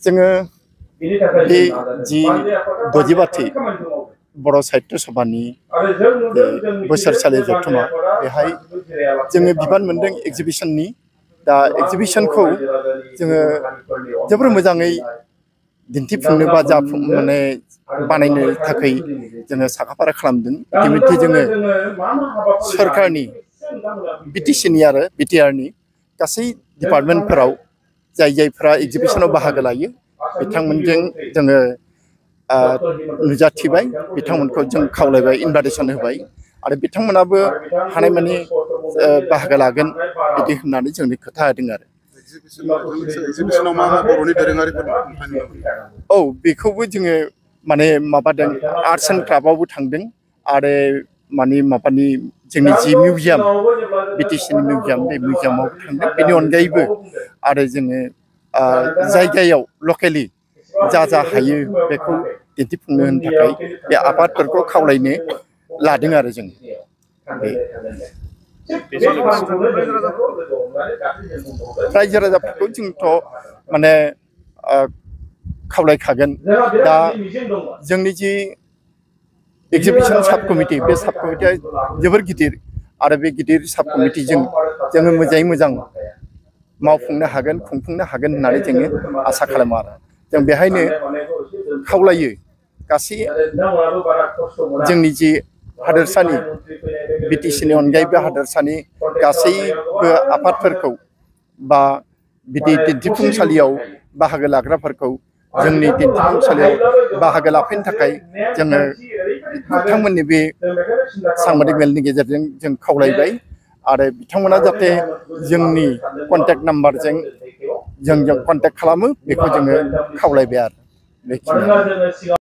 जोङो बे जि दजिबाथि बर' साहित्य सभानि बोसोरसालि जथुमा बेहाय जोङो बिबान मोनदों एग्जिबिशननि दा एग्जिबिशनखौ जोङो जोबोर मोजाङै दिन्थिफुंनो बा माने बानायनो थाखाय जोङो साखाफारा खालामदों। इतिमধ্যे जोङो सरकारनि बिटिसिनि आरो बिटिआरनि गासै डिपार्टमेन्टफोराव जायफोरा एग्जिबिशनाव बाहागो लायो बिथांमोनजों जोङो नुजाथिबाय, बिथांमोनखौ जों खावलायबाय, इनभाइटेसन होबाय आरो बिथांमोनाबो हानायमानि बाहागो लागोन बिदि होननानै जोंनो खोथा होदों आरो। एग्जिबिशनाव मा बर'नि दोरोङारिफोर औ बेखौबो जोङो माने माबादों आर्ट्स एन्ड क्राफ्टआवबो थांदों आरो माने माबानि जोंनि जि मिउजियाम बिटिसिनि मिउजियाम बे मिउजियामावबो थांदों। बेनि अनगायैबो आरो जोङो जायगायाव लकेलि जा हायो बेखौ दिन्थिफुंनो होनो थाखाय बे आफादफोरखौ खावलायनो लादों आरो जों। रायजो राजाफोरखौ जोंथ' माने खावलायखागोन। दा जोंनि जि एग्जिबिशन साब कमिटि बे साब कमिटिया जोबोर गिदिर आरो बे गिदिर साब कमिटिजों जोङो मोजाङै मोजां मावफुंनो हागोन, खुंफुंनो हागोन होननानै जोङो आसा खालामो आरो। जों बेहायनो खावलायो गासै जोंनि जि हादोरसानि बिटिसिनि अनगायैबो हादोरसानि गासैबो आफादफोरखौ बा बिदि दिन्थिफुंसालियाव बाहागो लाग्राफोरखौ जोंनि दिन्थिफुंसालियाव बाहागो लाफैनो थाखाय जोङो बिथांमोननि बे सांबादिक मेलनि गेजेरजों जों खावलायबाय आरो बिथांमोना जाहाथे जोंनि कन्टेक्ट नाम्बारजों जोंजों कन्टेक्ट खालामो बेखौ जोङो खावलायबाय आरो। बेखिनियानो।